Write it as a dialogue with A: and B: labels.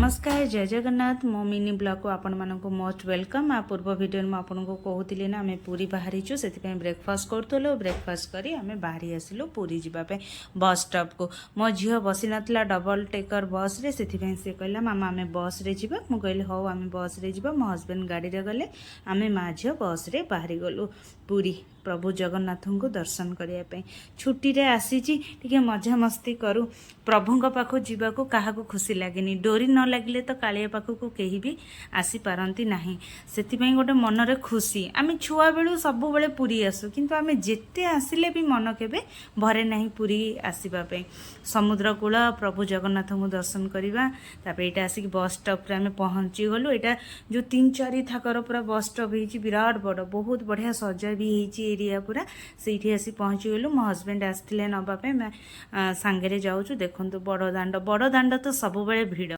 A: ନମସ୍କାର, ଜୟ ଜଗନ୍ନାଥ। ମୋ ମିନି ବ୍ଲଗ୍କୁ ଆପଣମାନଙ୍କୁ ମୋଷ୍ଟ welcome. ଆ ପୂର୍ବ ଭିଡ଼ିଓରେ ମୁଁ ଆପଣଙ୍କୁ କହୁଥିଲି ନା, ଆମେ ପୁରୀ ବାହାରିଛୁ। ସେଥିପାଇଁ ବ୍ରେକଫାଷ୍ଟ କରୁଥିଲୁ। ବ୍ରେକଫାଷ୍ଟ କରି ଆମେ ବାହାରି ଆସିଲୁ ପୁରୀ ଯିବା ପାଇଁ ବସ୍ ଷ୍ଟପ୍କୁ। ମୋ ଝିଅ ବସିନଥିଲା ଡବଲ୍ ଟେକର୍ ବସ୍ରେ, ସେଥିପାଇଁ ସେ କହିଲା, "ମାମା, ଆମେ ବସ୍ରେ ଯିବା।" ମୁଁ କହିଲି, "ହଉ, ଆମେ ବସ୍ରେ ଯିବା।" ମୋ ହଜବେଣ୍ଡ ଗାଡ଼ିରେ ଗଲେ। ଆମେ ମା ଝିଅ ବସ୍ରେ ବାହାରି ଗଲୁ ପୁରୀ ପ୍ରଭୁ ଜଗନ୍ନାଥଙ୍କୁ ଦର୍ଶନ କରିବା ପାଇଁ। ଛୁଟିରେ ଆସିଛି, ଟିକେ ମଜାମସ୍ତି କରୁ। ପ୍ରଭୁଙ୍କ ପାଖକୁ ଯିବାକୁ କାହାକୁ ଖୁସି ଲାଗେନି? ଡୋରି ନ ଲାଗିଲେ ତ କାଳିଆ ପାଖକୁ କେହି ବି ଆସିପାରନ୍ତି ନାହିଁ। ସେଥିପାଇଁ ଗୋଟେ ମନରେ ଖୁସି। ଆମେ ଛୁଆବେଳୁ ସବୁବେଳେ ପୁରୀ ଆସୁ, କିନ୍ତୁ ଆମେ ଯେତେ ଆସିଲେ ବି ମନ କେବେ ଭରେ ନାହିଁ ପୁରୀ ଆସିବା ପାଇଁ। ସମୁଦ୍ର କୂଳ, ପ୍ରଭୁ ଜଗନ୍ନାଥଙ୍କୁ ଦର୍ଶନ କରିବା। ତାପରେ ଏଇଟା ଆସିକି ବସ୍ ଷ୍ଟପ୍ରେ ଆମେ ପହଞ୍ଚିଗଲୁ। ଏଇଟା ଯେଉଁ ତିନି ଚାରି ଥାକର ପୁରା ବସ୍ ଷ୍ଟପ୍ ହେଇଛି, ବିରାଟ ବଡ଼, ବହୁତ ବଢ଼ିଆ ସଜା ବି ହେଇଛି ଏରିଆ ପୁରା। ସେଇଠି ଆସି ପହଞ୍ଚିଗଲୁ। ମୋ ହଜବେଣ୍ଡ ଆସିଥିଲେ ନେବା ପାଇଁ। ଆମେ ସାଙ୍ଗରେ ଯାଉଛୁ। ଦେଖନ୍ତୁ ବଡ଼ ଦାଣ୍ଡ। ବଡ଼ ଦାଣ୍ଡ ତ ସବୁବେଳେ ଭିଡ଼।